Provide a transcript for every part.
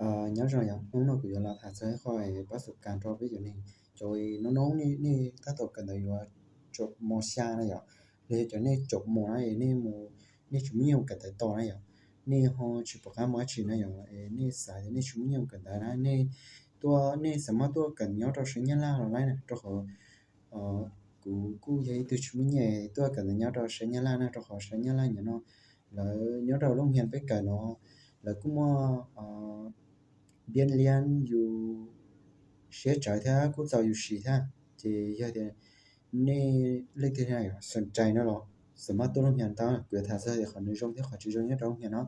Nyob zoo yom, hnub no kuv yuav los tham txog ib qho pab xu kas rau peb cov neeg, cov noob noob nej tab tom kawm ntawv yuav tsaum mos xya na yom, los yog cov nej tsaum mos na es nej mus, nej tsis muaj nyiaj mus kawm ntawv tos na yom, nej ho tsis pom qab mus dab tsi na yom, nej xav tias nej tsis muaj nyiaj mus kawm ntawv na, nej tuaj, nej xav muab tuaj kawm nyob rau sab Nyab Laj los laib na, rau qhov kuv kuj yog ib tug tsis muaj nyiaj tuaj kawm ntawv nyob rau sab Nyab Laj na, rau qhov sab Nyab Laj nyob no, lawv nyob rau lub hia peb kawm no, lawv kuj muaj npiab liab yus siab tsawv thiab kuj txaus yus siv thiab. Ces yog tias nej leej twg xom cai no los xav muab tuaj lub hia tau, kuv yuav tham txog tias qhov nws zoo thiab qhov tsis zoo nyob rau lub hia no.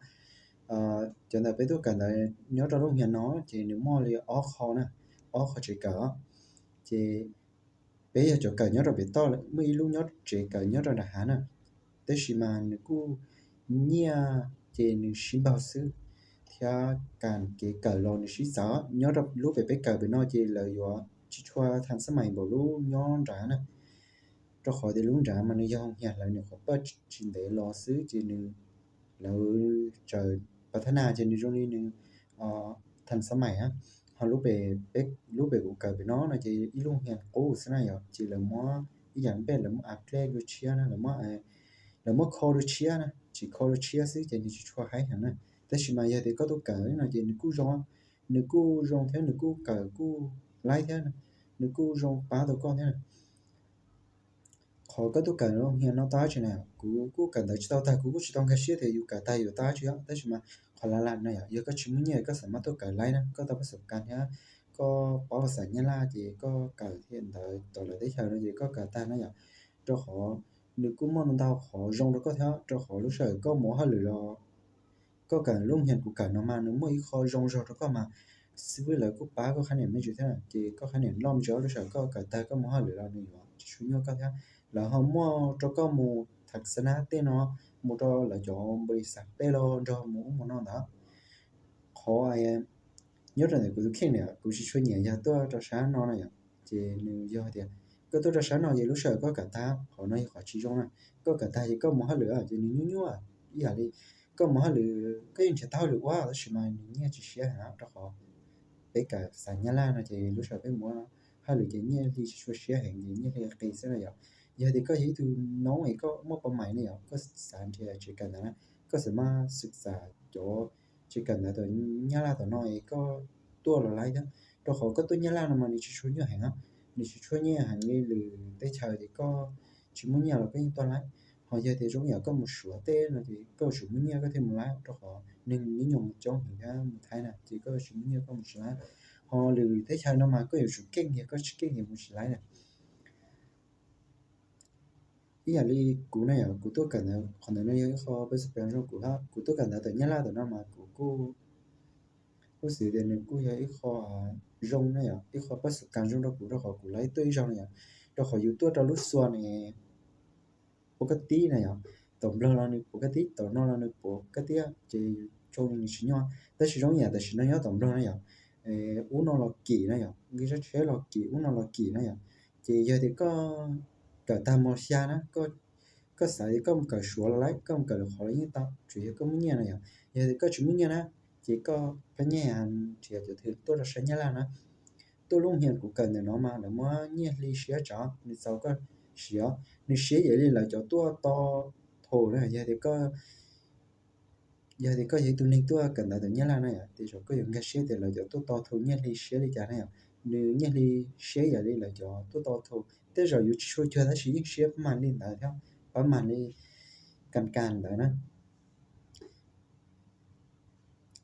Cov ntawm peb tuaj kawm ntawv nyob rau lub hia no ces nws muaj li ob qho na, ob qho tsev kawm. Ces peb yog cov kawm nyob rau pem toj, muaj ib lub nyob tsev kawm nyob rau nram hav na, tab sis mas nws kuj nyiaj ces nws sib npaug xwb, thiab kas kev kawm los nws sib txawv. Nyob rau lub pem peb kawm pem no ces lawv yuav tsis tshua tham xab mais npaum lub nyob nrad na, rau qhov tias lub nrad mas nws yog hoo hias hlawv nyuam qhuav paj tsis ntev los xwb ces nws, lawv tsaws pas thab nas ces nws zoo li nws tham xab mais. Ho lub pem, lub pem kuv kawm pem no no ces ib lub hia qub xwb na yom, ces lawv muab ib yam npe lawv muab a dlej dua tshiab na, lawv muab kho dua tshiab na, tsis kho dua tshiab xwb ces nws tsis tshua haib heev na. Tab sis mas yog tias koj tuaj kawm no ces nws kuj zoo, nws kuj zoo thiab nws kuj kawm kuj laib thiab, nws kuj zoo pab tau koj thiab. Qhov koj tuaj kawm lub hia no tau dab tsi na, kuv kuj kawm ntawv tsis tau tag, kuv kuj tsis tau nkag siab tias yus kawm tag yuav tau dab tsi os, tab sis mas qhov laj laj no yom, yog koj tsis muaj nyiaj koj xav muab tuaj kawm laib na, koj tau pab xu kas thiab koj paub xav Nyab Laj ces koj kawm thiab ntawv tom lawv teb chaws no ces koj kawm tag na yom, rau qhov nws kuj muaj ntau qhov zoo rau koj thiab, rau qhov lub sij hawm koj mus hauj lwm los koj kawm lub hia kuv kawm no mas nws muaj ib qho zoo zog rau koj mas xib fwb lawv kuj pab koj khab niam me ntsis thiab, ces koj khab niam loj me ntsis, lub sij hawm koj kawm tag koj mus hauj lwm los nws yuav tsis tshua nyuaj koj thiab. Lawv ho muaj rau koj mus tham xab nab tej no, mus rau lawv cov npaus lis xaj tej los nrog mus ub mus no ntawd. Qhov nyob rau ntawm kuv tus kheej na, kuv tsis tshua nyiam yog tuaj rau sab no na yom, ces nws yog tias koj tuaj rau sab no ces lub sij hawm koj kawm tag, qhov no yog qhov tsis zoo na. Koj kawm tag ces koj mus hauj lwm ces nws nyuaj nyuaj, ib yam li koj mus hauj lwm koj yeej nrhiav tau hauj lwm ua tab sis mas nws nyiaj tsis siab heev, rau qhov peb kawm xav Nyab Laj no ces lub sij hawm peb mus hauj lwm ces nyiaj hli tsis tshua siab heev, ces nyiaj hli qis xwb na yom. Yog tias koj yog ib tug noob es koj muaj paj mais ne yom, koj xav nrhiav tsev kawm ntawv na, koj xav mas xwm xam cov tsev kawm ntawv tom Nyab Laj tom no es koj tuaj los laib thiab, rau qhov koj tuaj Nyab Laj no mas nws tsis tshua nyuaj heev, nws tsis tshua nyuaj heev li lwm teb chaws ces koj tsis muaj nyiaj los koj yeej tuaj laib. Ho yog tias zoo yam koj mus Suav tej no ces koj yuav tsum muaj nyiaj koj thiaj mus laib, rau qhov neeg nyuam qhuav mus coob heev thiab mus Thaib na ces koj yuav tsum muaj nyiaj koj mus tsis laib. Ho lwm teb chaws no mas koj yuav tsum keej, yog koj tsis keej ces mus tsis laib na. Ib yam li kuv na yom, kuv tuaj kawm ntawv, qhov ntawd no yog ib qho pab xu kas zoo kuv hab, kuv tuaj kawm ntawv tom Nyab Laj tom no mas kuv kuj, kuj xav tias nws kuj yog ib qho zoo na yom, ib qho pab xu kas zoo rau kuv rau qhov kuv laib tuaj ib zaug na yom, rau qhov yus tuaj rau lub xua ne puas kab tib na yom, tom Nplog los nws puas kab tib, tom no los nws puas kab tib ces yus tsoo nws tsis nyuaj, tab sis zoo yam tam sim no nyob tom Nplog na yom, ub no los kim na yom, nqi zaj tsheb los kim, ub no los kim na yom, ces yog tias koj kawm tag mos xya na, koj xav tias koj mus kawm Suav los laib, koj mus kawm lwm qhov los yeej tau, tsuas yog koj muaj nyiaj na yom. Yog tias koj tsis muaj nyiaj na, ces koj pab nyiaj nrhiav cov twg tuaj rau sab Nyab Laj na. Tuaj lub hia kuv kawm ntawm no mas lawv muab nyiaj hli siab tsav, nws txaus koj siv, nws siab ib yam li lawv cov tuaj to tho na. Yog tias koj, yog tias koj yog ib tug neeg tuaj kawm ntawv tom Nyab Laj na yom, ces koj yuav nkag siab tias lawv cov tuaj to tho nyiaj hli siab li cas na yom. Nws nyiaj hli siab ib yam li lawv cov tuaj to tho, tej zaum yus tsis tshua cuag tab sis yeej siab pab mag li ntawd thiab, pab mag li kas kas ntawd na.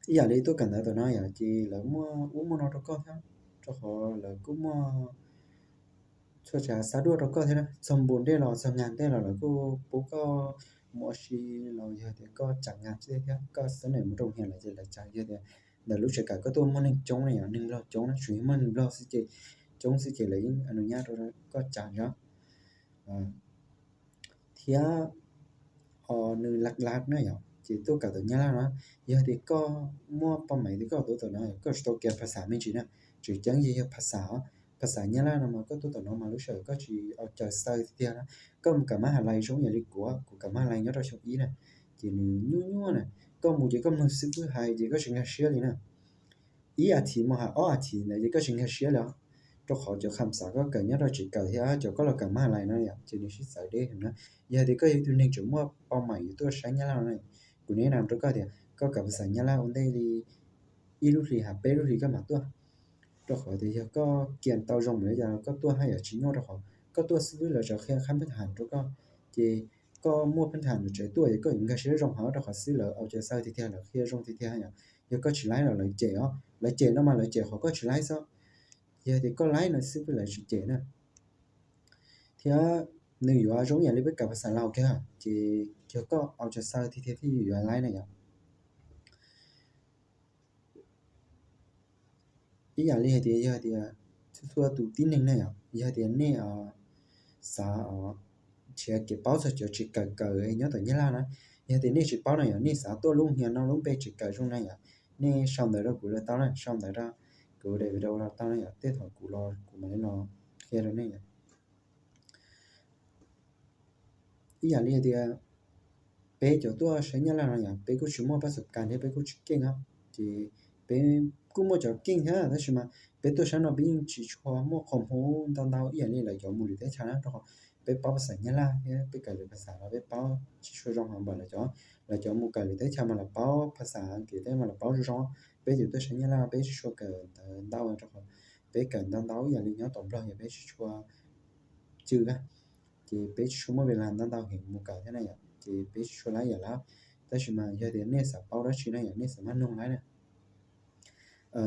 Ib yam li tuaj kawm ntawv tom no yom, ces lawv muaj ub muaj no rau koj thiab, rau qhov lawv kuj muaj txhua tsav xav duaj rau koj thiab na. Txog npus ntej los txog ngas ntej los lawv kuj pub koj mus ua si, los yog tias koj tsam ngas thiab, koj xab nem mus rau hia lawm ces lawv tsam. Yog tias ntawm lub tsev kawm koj tuaj muaj neeg coob na yom, neeg Nplog coob na, tsuas yog muaj neeg Nplog xwb ces, coob xwb ces lawv yeej a nu nyab rau koj tsam zog. Thiab ho nws laj laj na yom, ces tuaj kawm tom Nyab Laj no, yog tias koj muaj paj mais tias koj tuaj tom no koj tsis tau kiav phas xas me ntsis na, tseem ceeb yog yog phas xas, phas xas Nyab Laj no mas koj tuaj tom no mas lub sij hawm koj tsis au caws xaw tiag tiag na. Koj mus kawm mab has lais zoo yam li kuv, kuv kawm mab has lais nyob rau xyoo ib na, ces nws nyuaj nyuaj na, koj mus ces koj mloog xib fwb hais ces koj tsis nkag siab li na. ib as thiv mus hais ob as thiv ntawd ces koj tsis nkag siab li os. Rau qhov cov kham xav koj kawm nyob rau tsev kawm thiab cov koj los kawm mas lais no yom, ces nws sib txawv deb heev na. Yog tias koj yog ib tug neeg tseem muaj pau maim yuav tuaj saib Nyab Laj no, kuv neb nam rau koj tias koj kawm phas xas Nyab Laj ua ntej li ib lub hlis hais peb lub hlis koj mam tuaj. Rau qhov tias yog koj kiam tau zoo mus li cas los koj tuaj haj yam tsis nyuaj, rau qhov koj tuaj xib fwb lawv tseem qhia khab pheej tham rau koj, ces koj muaj pheej tham lawv tseem tuaj ces koj yuav nkag siab zoo heev, rau qhov xib fwb lawv au cov xaw tiag tiag, lawv qhia zoo tiag tiag yom. Yog koj tsis laib los lawv cem os, lawv cem no mas lawv cem qhov koj tsis laib xwb. Yog tias koj laib no xib fwb lawv tsis cem na. Thiab nws yuav zoo ib yam li peb kawm phas xas Laus kiag, ces yog koj au cov xaw tiag tiag thiaj yuav laib na yom. Ib yam li hais tias yog tias txhua txhua tus tib neeg na yom, yog tias nej xav nrhiav kev paub txog cov tsev kawm kawm nyob tom Nyab Laj na, yog tias nej tsis paub na yom, nej xav tuaj lub hia no lub npe tsev kawm zoo na yom, nej sau ntawv rau kuv los tau na, sau ntawv rau kuv daim video los tau na yom, tej thaum kuv los kuv mam li los qhia rau nej yom. Ib yam li tias peb cov tuaj saib Nyab Laj no yom, peb kuj tsis muaj pab xub kas thiab peb kuj tsis keej os, ces peb kuj muaj cov keej thiab tab sis mas peb tuaj saib no peb yeej tsis tshua muaj qhov hmov ntau ntau ib yam li lawv cov mus lwm teb chaws na, rau qhov peb paub phas xas Nyab Laj thiab peb kawm lwm phas xas los peb paub tsis tshua zoo heev npaum lawv cov. Lawv cov mus kawm lwm teb chaws mas lawv paub phas xas Askiv thiab mas lawv paub zoo zoo. Peb cov tuaj saib Nyab Laj peb tsis tshua kawm ntawv ntau rau qhov peb kawm ntau ntau ib yam li nyob tom Nplog yom, peb tsis tshua cw a, ces peb tsis tshua muaj vis las ntau ntau heev mus kawm thiab na yom, ces peb tsis tshua laib yam lawv. Tab sis mas yog tias nej xav paub dab tsi na yom, nej xav maj noog laib na.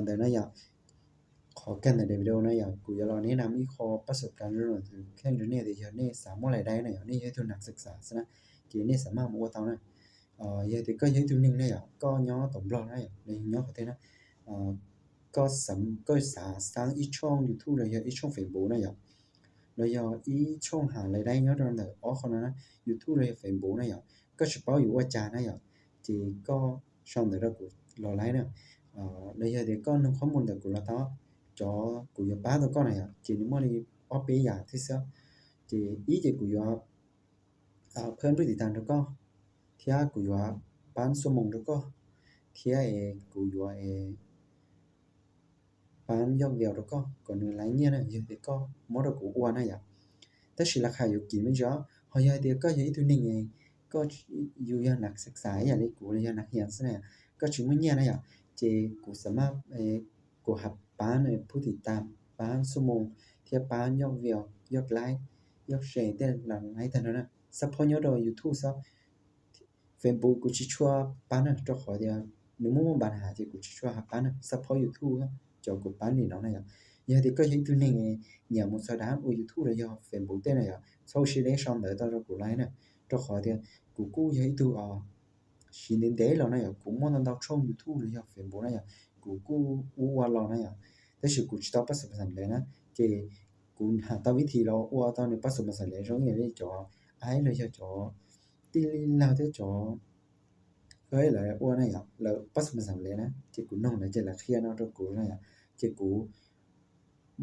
Ntawm no yom, qhov kawg ntawm daim video no yom, kuv yuav los neb nam ib qho pab xub kas zoo zoo kheej rau nej tias yog nej xav muaj lais dai na yom, nej yog ib tug nam xav xav xwb na, ces nej xav maj mus ua tau na. Yog tias koj yog ib tug neeg na yom, koj nyob tom Nplog na yom, los yog nyob qhov twg na, koj xav, koj xav xaab ib tshooj YouTube los yog ib tshooj Facebook na yom, los yog ib tshooj has lais dai nyob rau ntawm ob qho no na, YouTube los yog Facebook na yom, koj tsis paub yuav ua cas na yom, ces koj sau ntawv rau kuv los laib na. Los yog tias koj nug qhob mus ntawm kuv los tau, cov kuv yuav pab tau koj na yom, ces nws muaj li ob peb yam thiab xwb. Ces ib ces kuv yuav phab nrub tiv tas rau koj, thiab kuv yuav pab xuab moos rau koj, thiab es kuv yuav pab yoj vias rau koj kom nws laib nyiaj na, yog tias koj muab rau kuv ua na yom. Tab sis las khas yuav kim me ntsis, ho yog hais tias koj yog ib tug neeg, koj, yus yog nam xav xav ib yam li kuv los yog nam hiam xwb na, koj tsis muaj nyiaj na yom, ces kuv xav maj, kuv has pab nws phub tim tas, pab xuab moos, thiab pab yoj vias, yoj like, yoj share tej los laib tag nrho na, xab phob nyob rau YouTube xwb. Facebook kuv tsis tshua pab na, rau qhov tias nws muaj muaj npas has ces kuv tsis tshua has pab na, xab phob YouTube cov kuv pab nim no na yom. Yog tias koj yog ib tug neeg nyiam mus txog dab ua YouTube los yog Facebook tej na yom, txhob ua siab deb sau ntawv tau rau kuv laib na, rau qhov tias kuv kuj yog ib tug siv ntev ntev los na yom, kuv muaj ntau ntau tshooj YouTube los yog Facebook na yom, kuv kuj ua ua los na yom, tab sis kuv tsis tau pab xub pab xam lev na, ces kuv has tau vib thim los ua tau nws pab xub pab xam lev zoo ib yam li cov aib los yog cov tij laug thiab cov lawv ua na yom, lawv pab xub pab xam lev na, ces kuv noog lawv ces lawv qhia no rau kuv na yom, ces kuv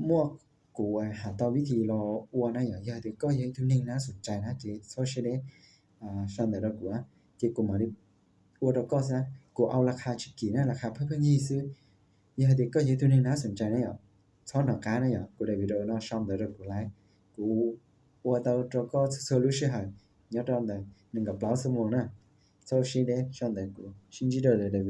muaj, kuv has tau vib thim los ua na yom. Yog tias koj yog ib tug neeg nab xoom cai na ces txhob siab deb sau ntawv rau kuv, ces kuv mam li ua rau koj xwb. Kuv au las khas tsis kim na, las khas pheej pheej yig xwb. Yog hais tias koj yog ib tug neeg nab xoom cai na yom, txhob hnov qab na yom, kuv daim video no sau ntawv rau kuv laib, kuv ua tau rau koj txhua txhua lub sij hawm nyob rau ntawm nees nkaum plaub xuab moos na. Txhob siab deb sau ntawv, kuv sib ntsib rau lwm daim video.